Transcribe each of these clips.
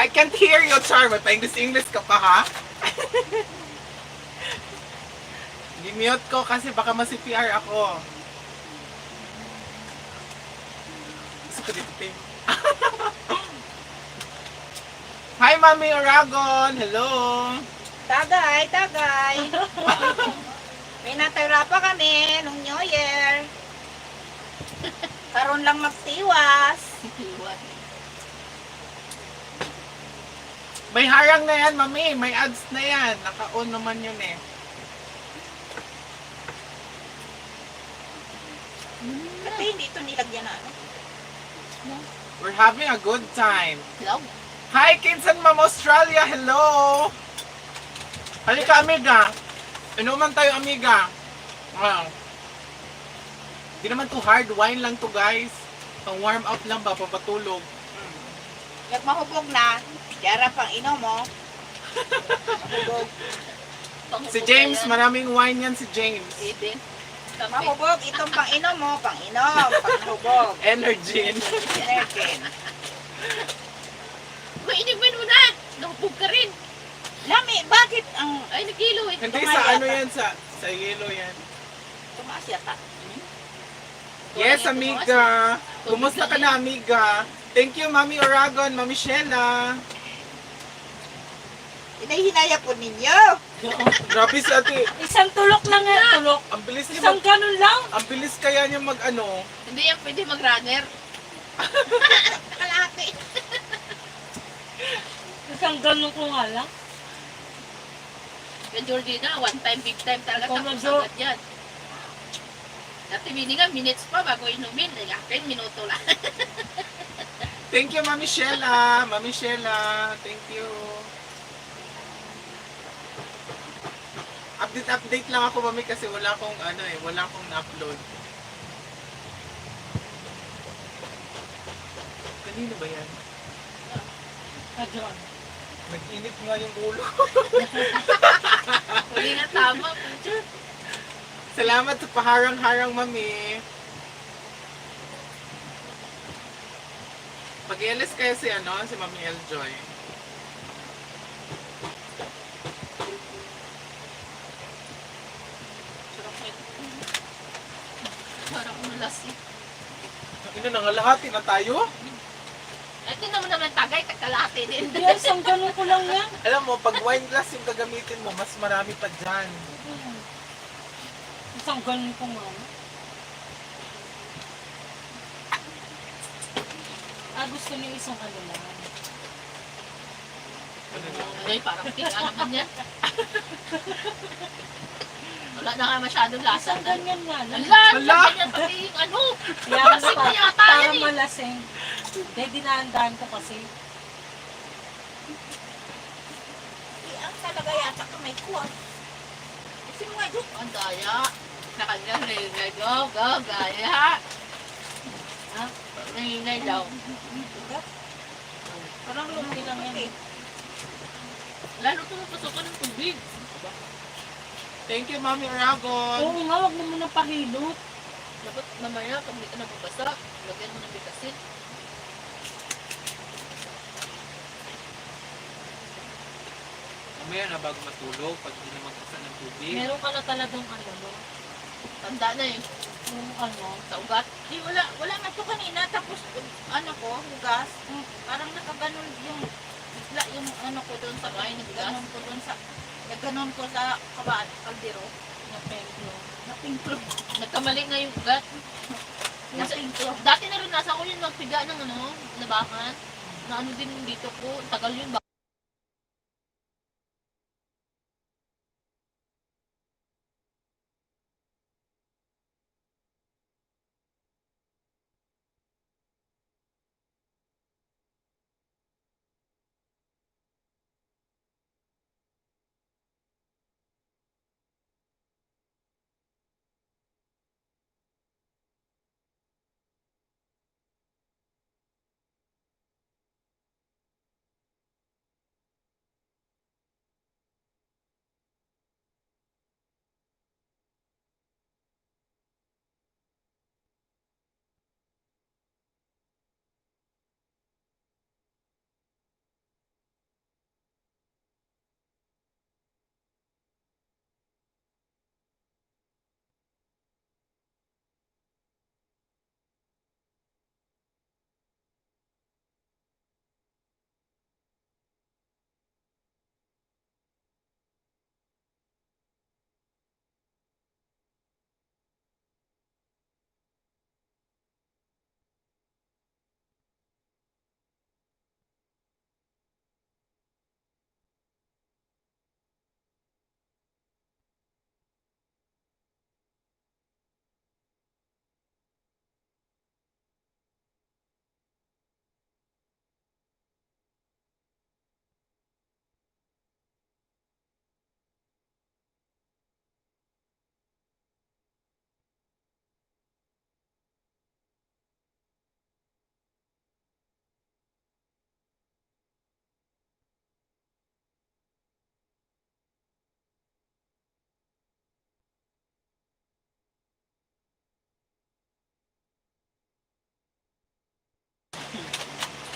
I can't hear you, Char. May pa-English English ka pa, ha? Gi-mute ko kasi baka ma-CPR ako. Gusto ko dito, te. Hi, Mami Oragon! Hello! Tagay, tagay. May natira pa kami nung New Year. Karon lang magtiwas. May harang na yan, Mami. May ads na yan. Naka-on naman yun eh. Kasi hindi ito nilagyan na ano. We're having a good time. Hello? Hi, Kinsan Ma'am Australia! Hello! Halika, amiga! Inuman tayo, amiga! Wow. Di naman to hard wine lang to, guys. Pang warm up lang ba, pampatulog. Pag mahubog na, yara pang inom mo. Mahubog. Si James, maraming wine yan si James. Eden. Kape. Mahubog, itong pang inom mo, pang inom, pang nahubog. Energy. Energen. Uy, inumin mo na! Nahubog ka rin. Lami, bakit ang Ay, nagkilo eh. Hindi, sa ano yan, sa yellow yan. Tumaas yata? Yes, amiga. Kumusta ka na, amiga? Thank you, Mami Oragon, Mami Sheila. Hinahinaya po ninyo. Grabe si ate. Isang tulok lang nga, tulok. Ang bilis niya Isang mag, ganun lang. ang bilis kaya niya mag ano. Hindi yan pwede mag-runner. Kalahati. Isang ganun ko nga lang. Kaya Georgina, one time, big time talaga. Ikaw na, Tapos Jo. agad yan. Dati mini nga, minutes pa bago inumin. Ay, akin, minuto lang. Thank you, Mami Sheila. Mami Sheila, thank you. Update update lang ako, Mami, kasi wala akong ano eh, wala akong na-upload. Kanino ba yan? Adyon. Nag-init nga yung ulo. Huli nga tama. Pucha. Salamat sa paharang-harang, Mami. Pag-ialis kaya si ano, si Mami Eljoy. Sarap nito. Parang malas eh. Ina, nangalahati na tayo? Ay, tingnan mo naman tagay, tagkalahati din. Hindi, isang ganun ko lang yan. Alam mo, pag wine glass yung gagamitin mo, mas marami pa dyan. Isang ganun ko nga lang. Ah, gusto niyo isang ano lang. Ano lang? Ay, parang tinga naman yan. Wala na nga masyadong lasa. Isang ganyan nga lang. Ala, Ala! ganyan pati yung ano. Kaya mo Lasing pa, na yata para yan eh. malasing. Hindi, dinahandaan ko kasi. Eh, ang talaga yata ka may kuha. Kasi mo nga dyan. Ang daya. Sa kanya, ringay, go, go, gaya. Ha? Ringay daw. Parang Hindi lang lumulupot yan. eh. Lalo pumapasok ka ng tubig. Thank you, Mami Aragon. Oo nga, wag mo muna pahilot. Dapat mamaya, pag hindi ka nababasa, lagyan mo ng bikasin. Mamaya na bago matulog, pag hindi na magbasa ng tubig. Meron ka na talagang ano, no? Tanda na eh. Yung ano. Sa ugat. Di, wala, wala nga to kanina. Tapos, ano ko, hugas. Parang nakaganon yung, bigla yung ano ko doon sa, Ay, naghugas? naganon ko doon sa, naganon ko sa kabaan, kaldero. Na pemplo. Napingklog. Nagkamali nga yung ugat. Napingklog. Dati naranasan ko yun magpiga ng ano, labakan. Na ano din dito ko. Tagal yun.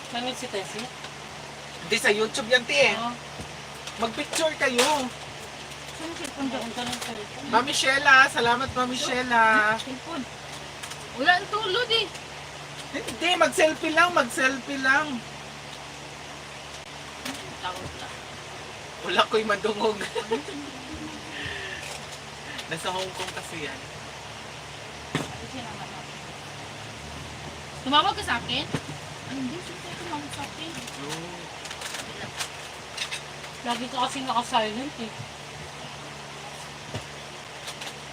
Nanood si Tessie? Hindi, sa YouTube yan, ti eh. Oo. Magpicture kayo. Saan yung cellphone doon? Ang ganun cellphone. Mami Sheila, salamat, Mami Sheila. Cellphone. Wala ang tulod eh. Hindi, mag-selfie lang, mag-selfie lang. Tawag lang. Wala ko'y madungog. Nasa Hong Kong kasi yan. Kasi naman ako. Tumawag ka sa akin? Ay, hindi. Siyempre tumawag sa akin. No. Lagi ko kasi naka-silent eh.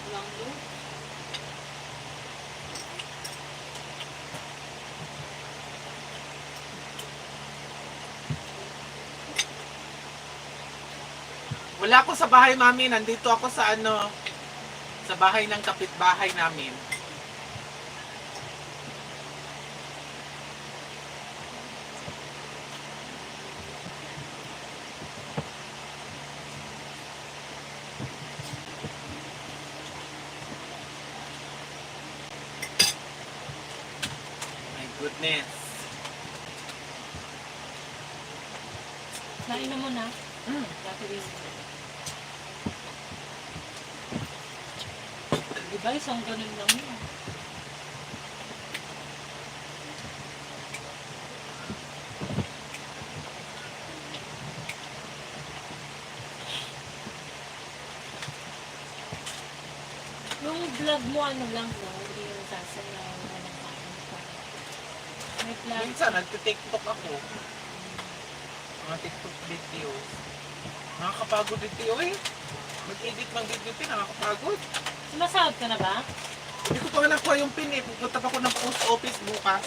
Walang load. Wala ako sa bahay, Mami. Nandito ako sa ano, sa bahay ng kapitbahay namin. My goodness. Nainom mo na. Dati rin. Diba, isang ganun lang yun. Yung vlog mo, ano lang, no? Hindi yung sasayaw, walang kain pa. May vlog. Minsan, nagtitiktok ako. Mga TikTok videos. Nakakapagod dito eh. Mag-edit ng video din, nakakapagod. Sumasahod ka na ba? Hindi ko pa nga nakuha yung pin eh. Pupunta pa ako ng post office bukas.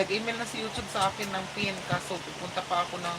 Nag-email na si YouTube sa akin ng pin. Kaso pupunta pa ako ng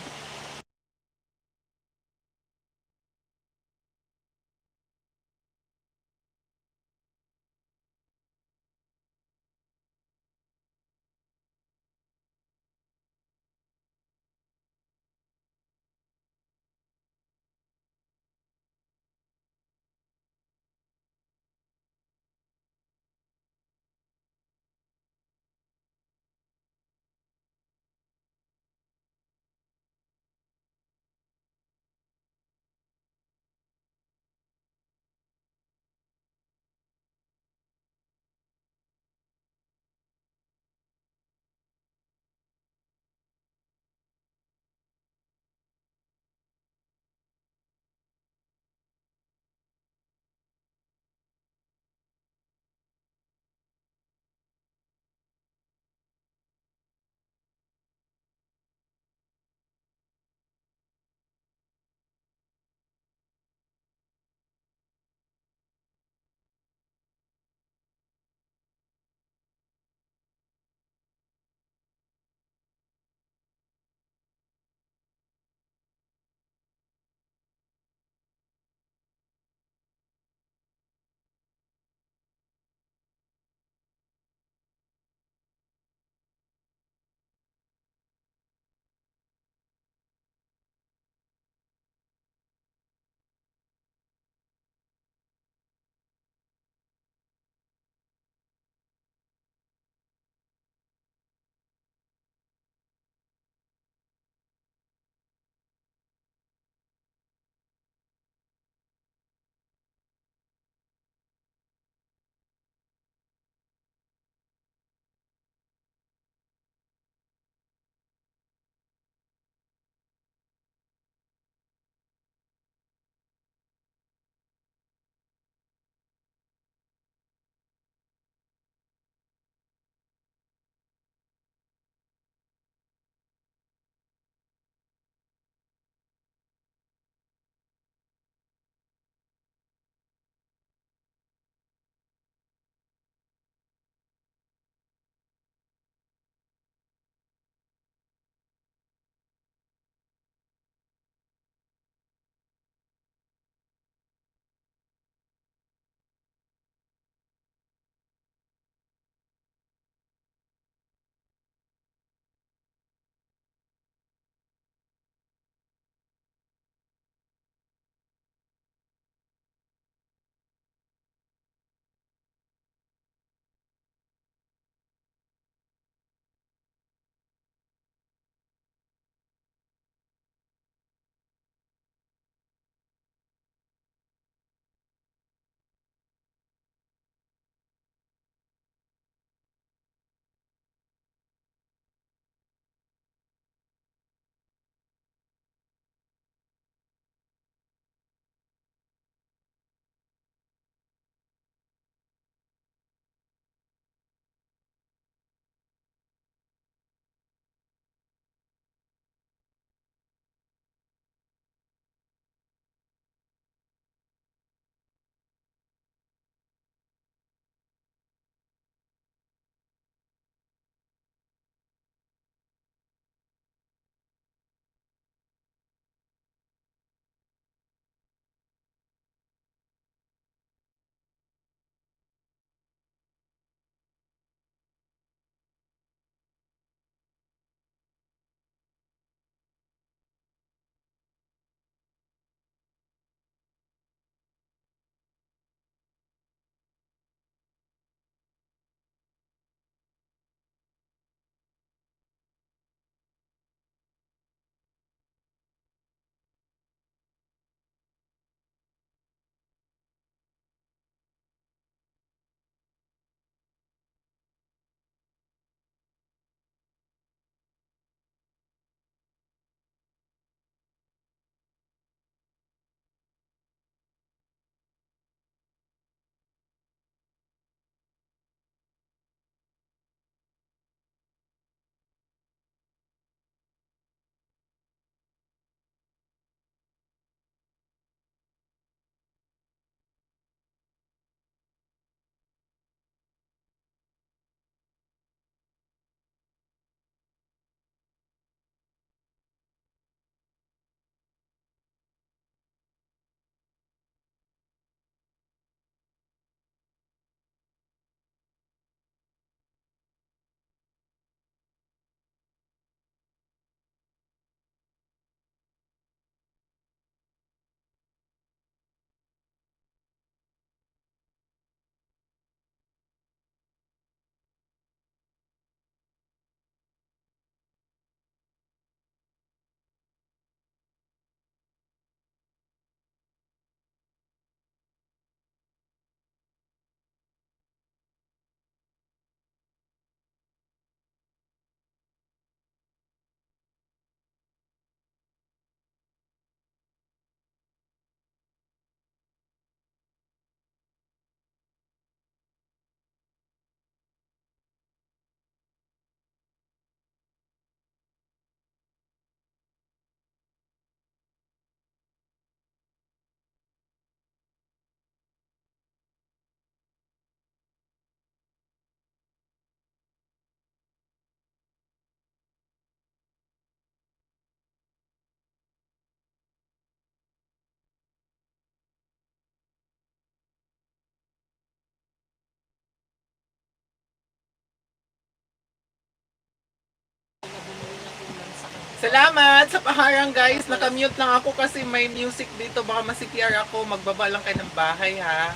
Salamat sa paharang, guys. Nakamute lang ako kasi may music dito. Baka ma-CPR ako. Magbaba lang kayo ng bahay ha.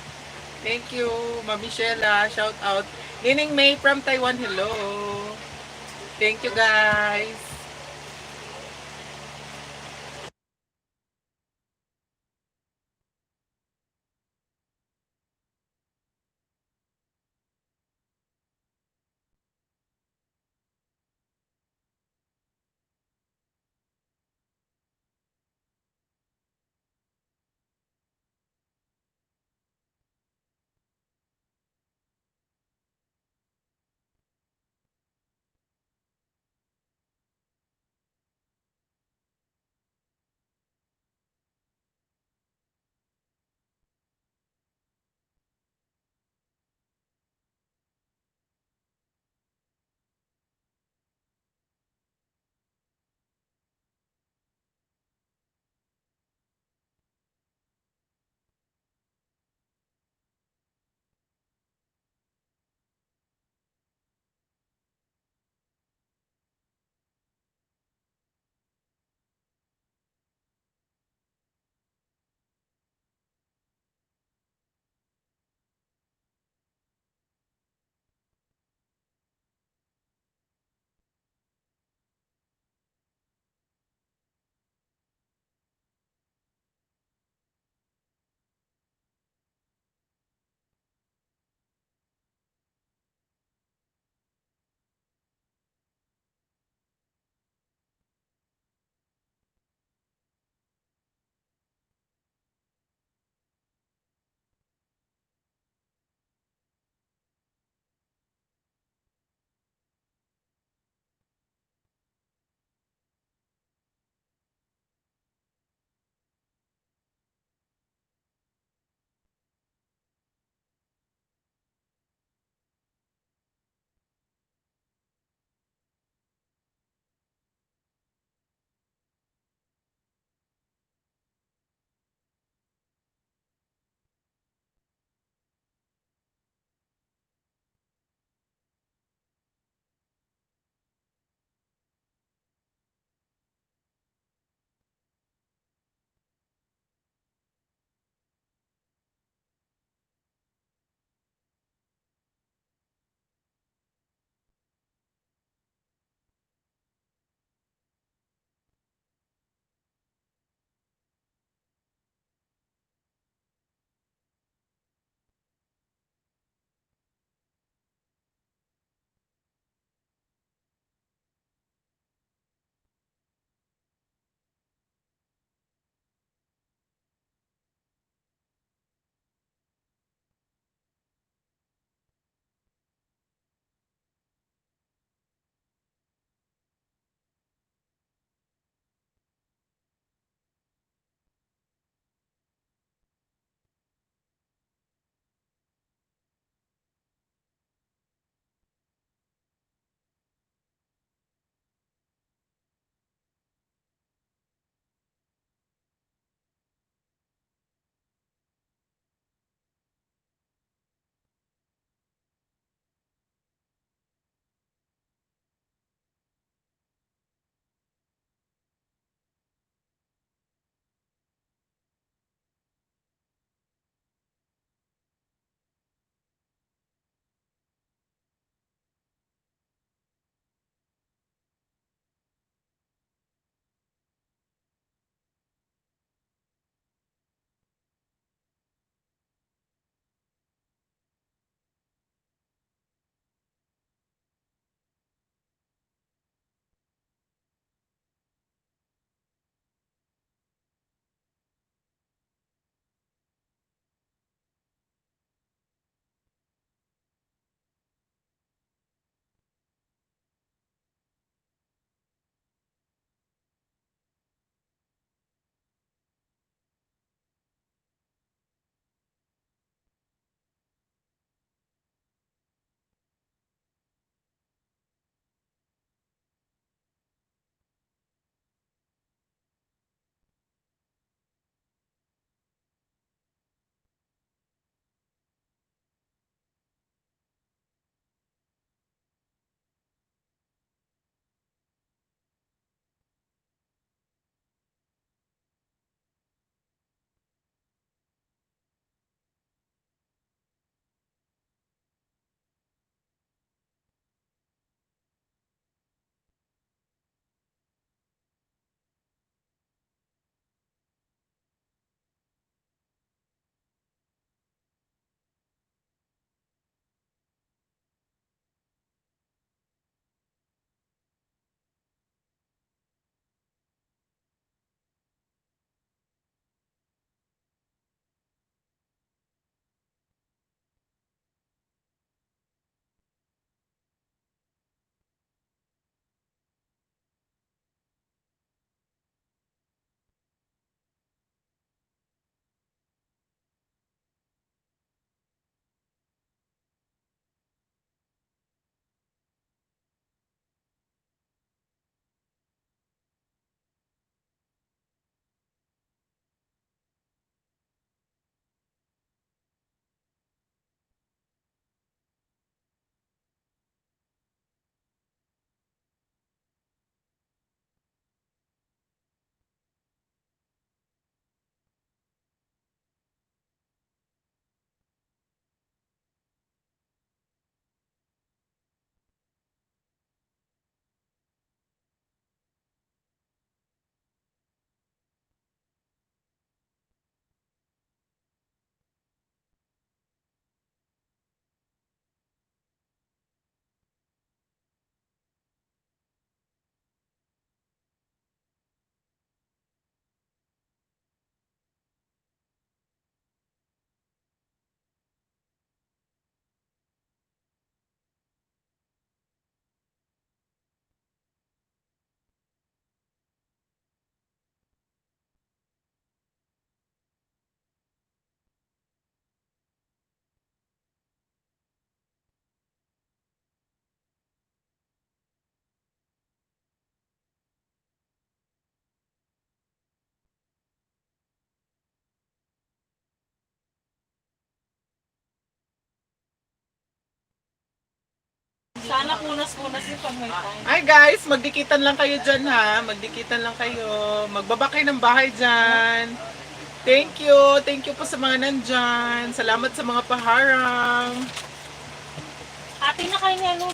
Thank you, Ma'am Michelle. Shout out. Nining May from Taiwan. Hello. Thank you, guys. Punas-punas yung pag may time. Hi guys, magdikitan lang kayo dyan ha. Magdikitan lang kayo. Magbaba kayo ng bahay dyan. Thank you. Thank you po sa mga nandyan. Salamat sa mga paharang. Ate na kayo niya, no?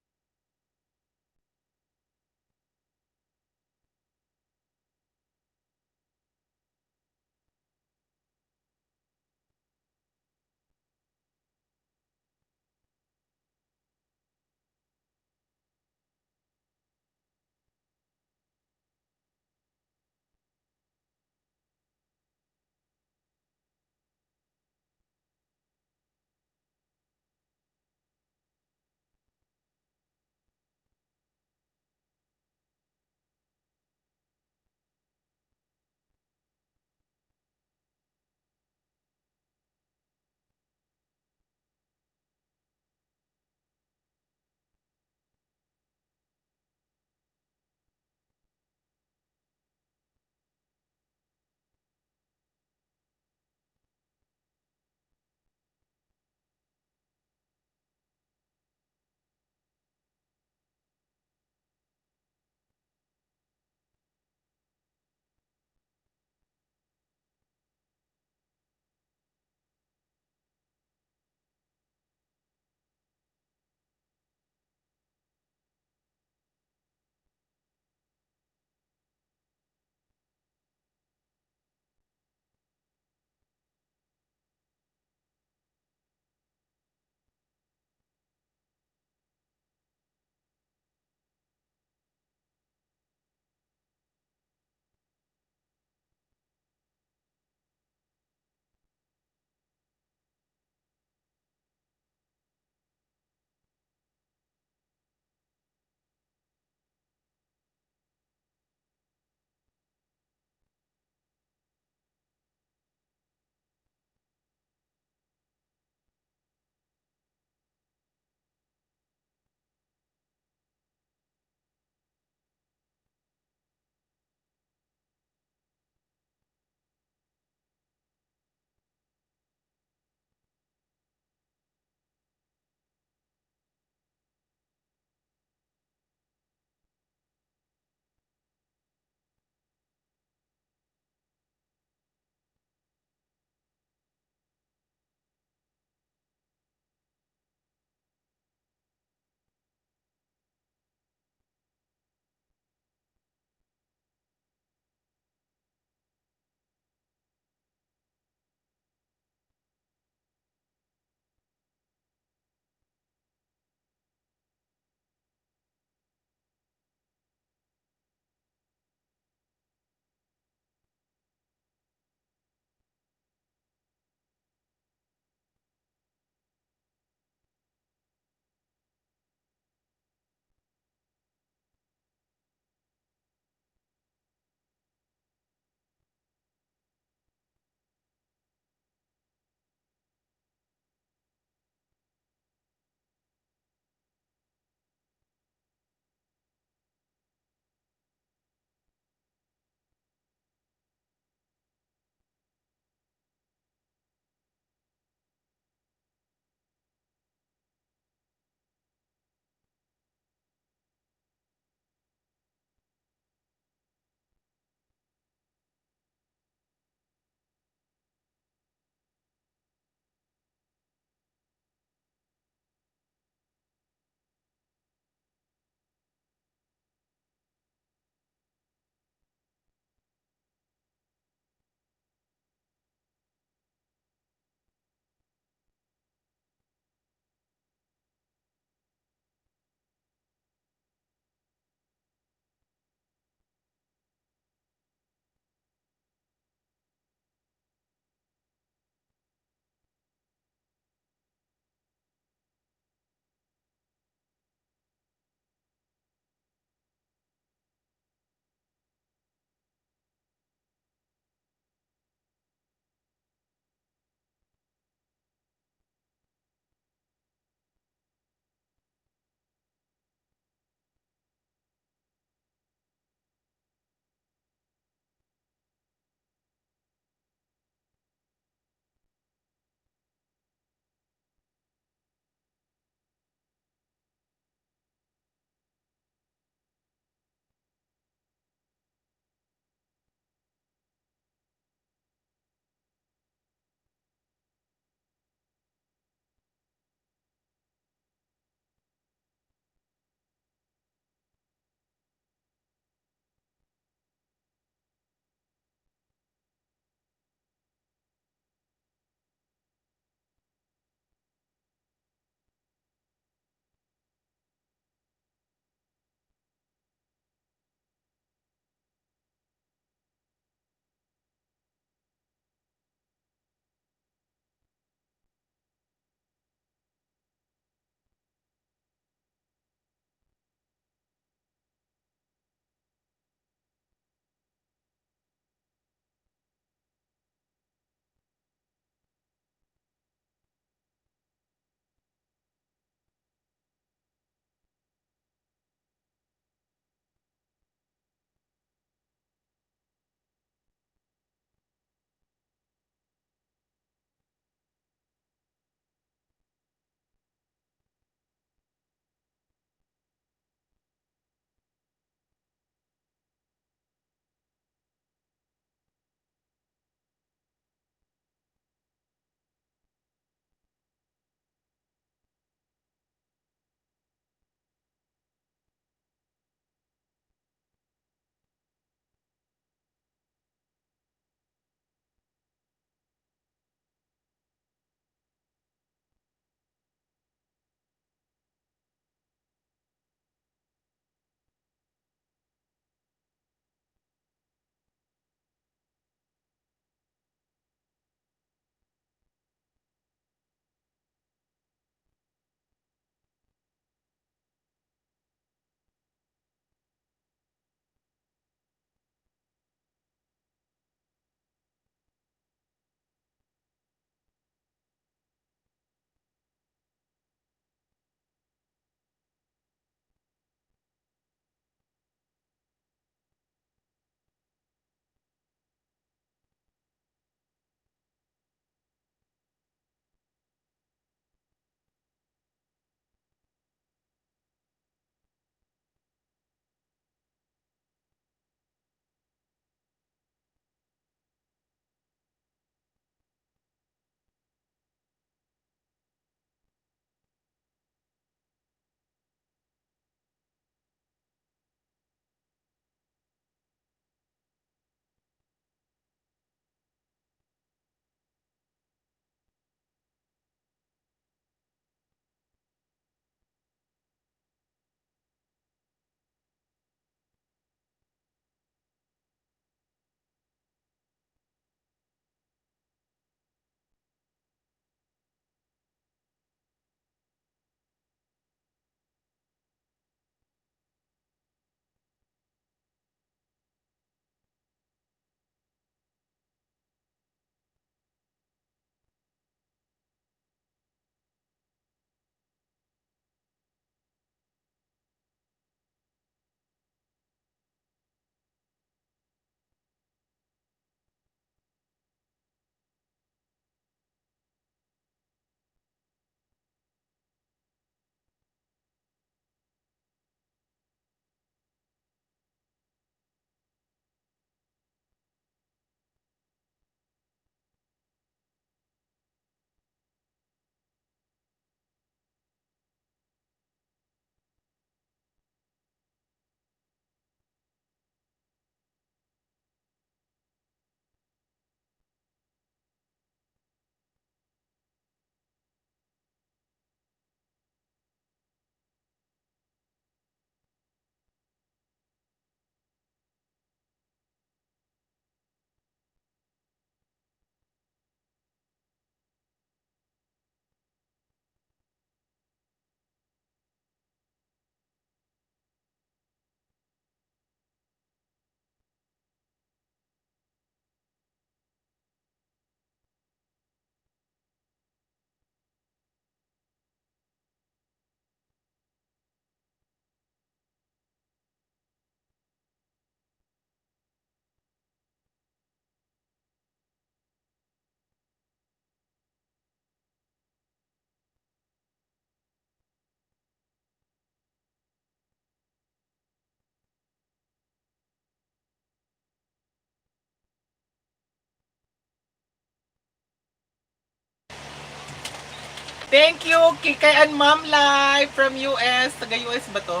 Thank you, Kikay and Ma'am Live from US. Taga US ba to?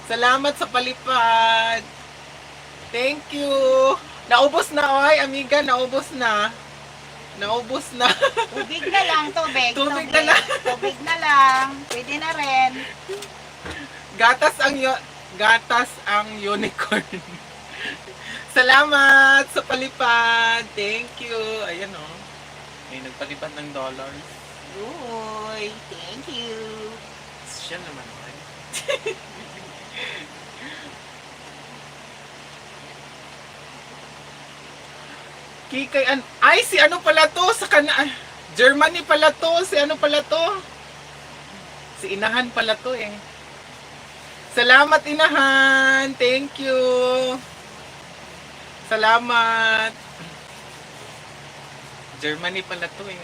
Salamat sa palipad. Thank you. Naubos na, oy, amiga. Naubos na. Naubos na. Tubig na lang, tubig. Tubig na lang. Tubig na lang. Pwede na rin. Gatas ang unicorn. Salamat sa palipad. Thank you. Ayan oh. May nagpalipad ng dollars. Uy, thank you. Siya naman. Ay. Kikay an ay si ano pala to sa kana Germany pala to si ano pala to, si Inahan pala to eh. Salamat, Inahan, thank you. Salamat. Germany pala to eh.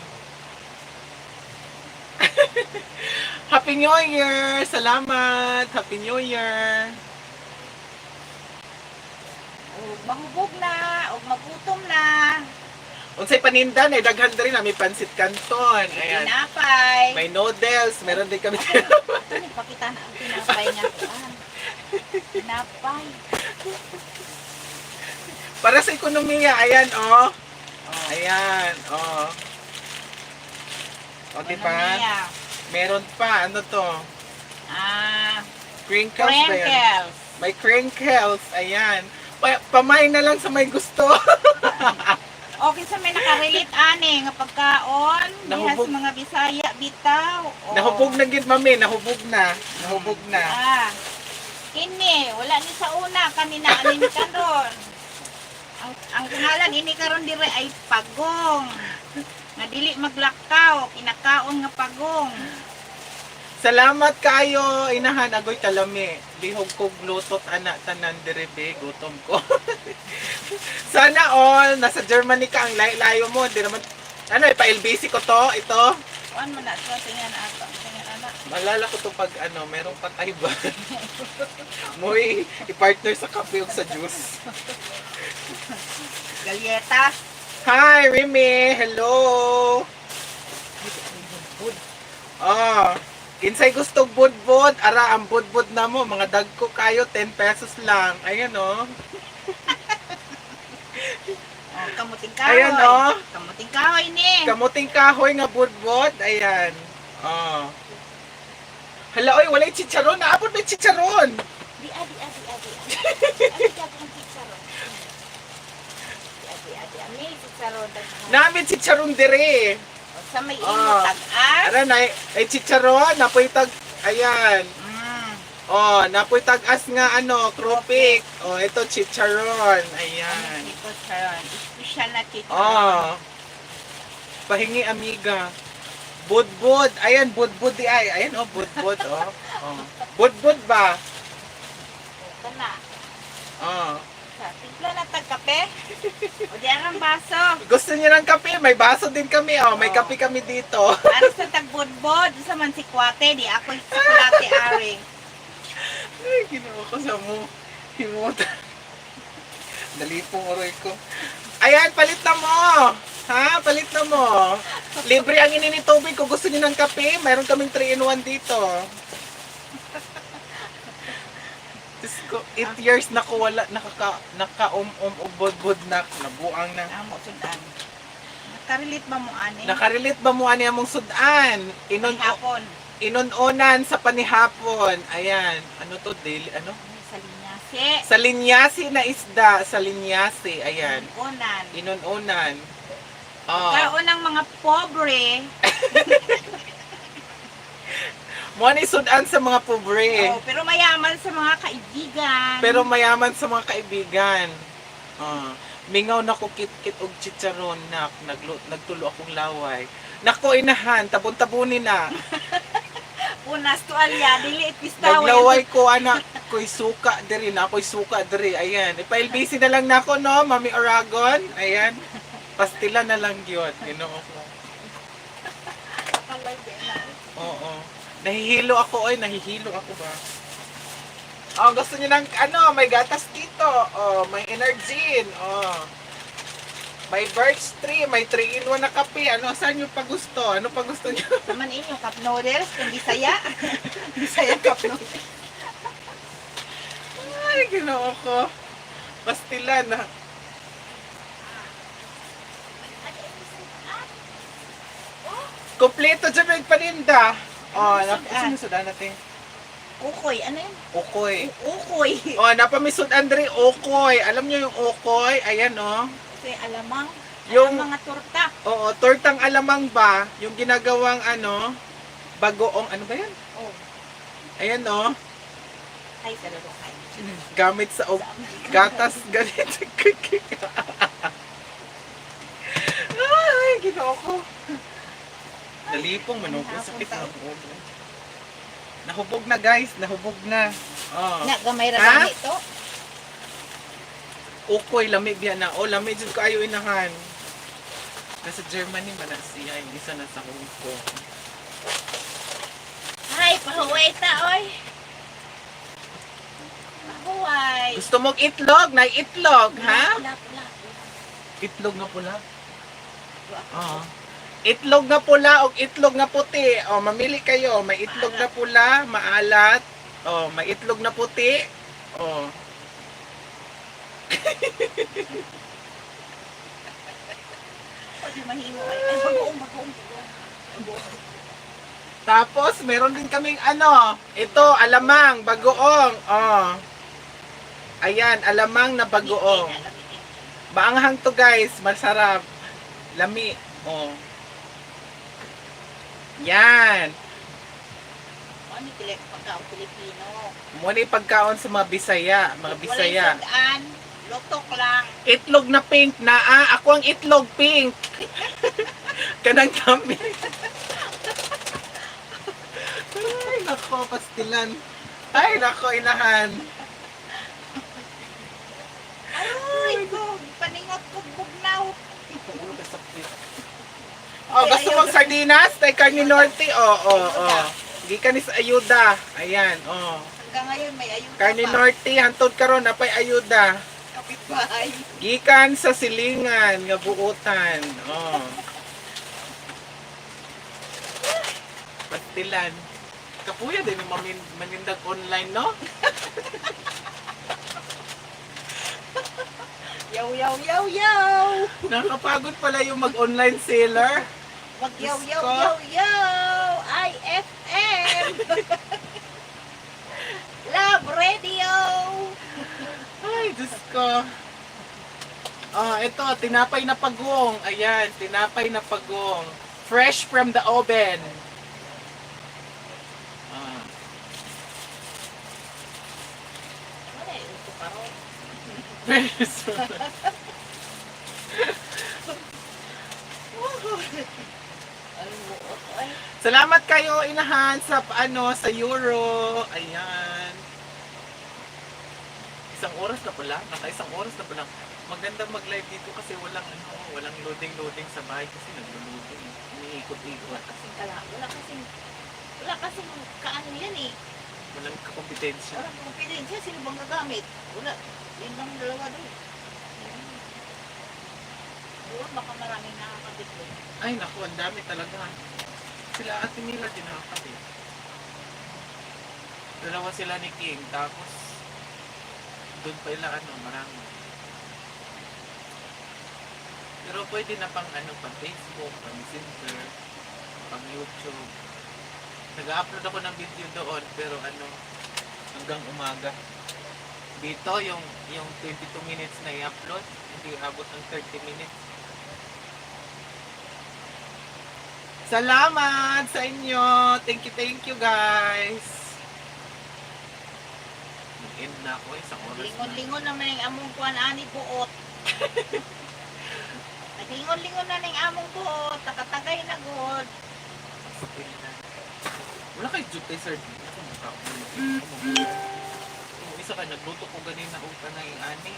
Happy New Year! Salamat! Happy New Year! O, mahubog na, o magutom na. Unsay paninda na daghan diri na may pansit canton. Ayan. Tinapay. May noodles, meron din kami. Ano, ipakita na ang tinapay nga. Kuan. Tinapay. Para sa ekonomiya, ayan oh. Ayan, oh. O, di ba? Ekonomiya. Meron pa, ano to? Ah, Crinkles ba yan? crinkles. May crinkles, ayan. Pamay na lang sa may gusto. Okay sa may nakarelate ani nga pagkaon, diha Nahubog. sa mga Bisaya bitaw. O. Nahubog na gid mami, nahubog na. Nahubog na. Ah. Kini, wala ni sa una kanina ani ni karon. Ang pangalan ini karon dire ay pagong. Nga dili maglakaw, kinakaon nga pagong. Salamat kayo, inahan agoy kalami. Lihog kog lutot ana tanan dire be, gutom ko. Sana all nasa Germany ka, ang layo mo, di naman ano ipa-LBC ko to, ito. Kuan man na to tingan ato, tingan ana. Maalala ko to pag ano, merong patay ba? Moy i-partner sa kape o sa juice. Galyetas. Hi, Remy. Hello. Oh, kinsay gustong budbud, ara ang budbud na mo, mga dagko kayo 10 pesos lang. Ayan oh. Oh, kamuting kahoy. Ayan oh. Kamuting kahoy ni. Kamuting kahoy nga budbud, ayan. Oh. Hala oy, walay chicharon, naabot may chicharon. Di adi adi adi. Adi adi ang chicharon. Di adi adi ami chicharon daghan. Namin chicharon dire. Sa may imo Ah. tag-as. Ara na ay chicharon, napoy tag ayan. Oh, napoy tag-as nga ano, kropik. Oh, ito chicharon. Ayan. Ano chicharon? Special na chicharon. Oh. Pahingi amiga. Budbud. Ayan, budbud di ay. Ayan oh, budbud oh. Oh. Budbud ba? Kana. Oh. Sa timpla na tag kape. O di ang baso. Gusto niyo ng kape? May baso din kami oh. May Oh. kape kami dito. Para sa tagbudbod, sa man si Kwate, di ako sikulate ari. Ay, ginawa ko sa mo. Himuta. Dali pong oroy ko. Ayan, palit na mo. Ha? Palit na mo. Libre ang inini tubig. Kung gusto niyo ng kape, mayroon kaming 3-in-1 dito. Diyos ko, 8 years na ko wala, naka-um-um, ubod-bod na, nabuang na. Amo sudan. Nakarelate ba mo ani? Nakarelate ba mo ani among sudan? Inon Hapon. Inon-onan sa panihapon. Ayan. Ano to? Daily, ano? Sa linyase. Sa linyasi na isda, sa linyasi, ayan. Unan. Inununan. Oh. Kaon ng mga pobre. Mo ni sudan sa mga pobre, Oh, pero mayaman sa mga kaibigan. pero mayaman sa mga kaibigan. Oh. Mingaw na ko kit-kit og chicharon nak, nagtulo akong laway. Nako inahan, tabon-tabunin na. Punas to alya, dili ipistaw. Naglaway ko anak, ko'y suka diri na, ako'y suka diri. Ayan, ipa-LBC na lang nako no, Mami Oragon. Ayan. Pastila na lang 'yun. Ginoo ko. Oo. Nahihilo ako, oy, nahihilo ako ba? Oh, gusto niyo ng ano, may gatas dito. Oh, may energin. Oh. May birch tree, may 3-in-1 na kape. Ano, saan nyo pa gusto? Ano pa gusto nyo? Naman inyo, cup noodles, kung Bisaya. Bisaya cup noodles. Ay, ginoo ko. Pastilan ah. Kompleto dyan may paninda. Oh, Ano sudan? Ano sudan natin? Ukoy, ano yun? Ukoy. Ukoy. Oh, napamisod Andre, ukoy. Alam niyo yung ukoy? Ayan oh. Ukoy, alamang. Yung- Yung mga torta. Oo, tortang alamang ba? Yung ginagawang ano, bagoong, ano ba yan? Oh, Ayan oh, ay, sa laro ay. Gamit sa gatas, ganito. Ay, ginoo ko. Nalipong manok. Ay, Sakit hapon na ulo. Nahubog na guys, nahubog na. Oh. Na, gamay ra Ha? gani to. Ukoy, lamig yan na. Oh, lamig jud kaayo inahan. Nasa Germany man na siya, yung isa nasa Hong Kong. Ay, pahuway ta, oy. Pahuway. Gusto mong itlog? Nay itlog, ha? Pula, pula, pula. Itlog na pula. Oo. Itlog na pula o itlog na puti. O, mamili kayo. May itlog na pula, maalat. O, may itlog na puti. O. Pwede mahimo ay. Ay, bagoong, bagoong, bagoong. Tapos, meron din kaming ano. Ito, alamang, bagoong. O. Ayan, alamang na bagoong. Maanghang to guys, masarap. Lami. O. Yan. Ano yung pagkaon Pilipino? Muna yung pagkaon sa mga Bisaya. Mga Bisaya. Walay sudan, lutok lang. Itlog na pink na ah, ako ang itlog pink. Kanang kami. Ay, nako, pastilan. Ay, nako, inahan. Aroy ko, paningot ko bugnaw. Oh, gusto mong sardinas? Tay Carne Norte? Oo, oo, oo. Gikan ni sa ayuda. Ayan, oh. Hanggang ngayon may ayuda Carne pa. Norte, hantod karon napay ayuda. Kapitbahay. Gikan sa silingan nga buotan. Oh. Pastilan. Kapuya din yung manindag online, no? Yaw, yaw, yaw, yaw. Nakapagod pala yung mag-online seller. Wag yaw, Diyos yaw, ko. yaw, yaw. IFM. Love Radio. Ay, Diyos ko. Ah, ito, tinapay na pagong. Ayan, tinapay na pagong. Fresh from the oven. Ah. Wala, ito pa ron. Fresh from the. Ay, buot, ay. Salamat kayo inahan sa ano sa Euro. Ayan. Isang oras na pala, naka isang oras na pala. Maganda mag-live dito kasi walang ano, walang loading-loading sa bahay kasi naglo-loading. Umiikot-ikot. Wala kasing kaano yan eh. Walang kakompetensya. Walang kompetensya, sino bang gagamit? Wala. Yun lang dalawa doon. Doon, baka maraming nakakabit doon. Ay naku, ang dami talaga. Sila Ate Mila din nakakabit. Dalawa sila ni King, tapos doon pa ila ano, marami. Pero pwede na pang ano, pang Facebook, pang Messenger, pang YouTube. Nag-upload ako ng video doon, pero ano, hanggang umaga. Dito, yung 22 minutes na i-upload, hindi abot ng 30 minutes. Salamat sa inyo. Thank you guys. Nag-end na ako. Isang oras na. Lingon-lingon naman ang among kuan ani buot. Naglingon-lingon na ning among buot, nakatagay na gud. Still na. Wala kay Jude kay Sir. Ako magkaon. Kung isa ka, nagluto ko ganina o kanay ani.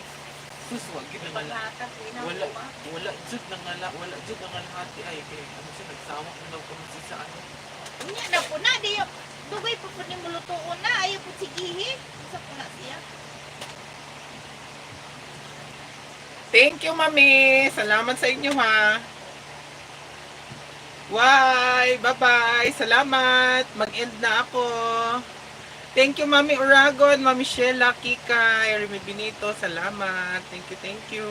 Sus, wag yun ang ala. Paghatag ko na Wala, wala jud nang ala, wala jud ang alahati ay kay ano siya nagsawa ko daw kung sa ano. Unya na po na di dugay pa pud nimo lutuon na ayaw pud sigihi. Sa po na siya. Thank you, Mami. Salamat sa inyo, ha. Why? Bye-bye. Salamat. Mag-end na ako. Thank you, Mami Uragon, Mami Sheila, Kika, Remy Benito. Salamat. Thank you, thank you.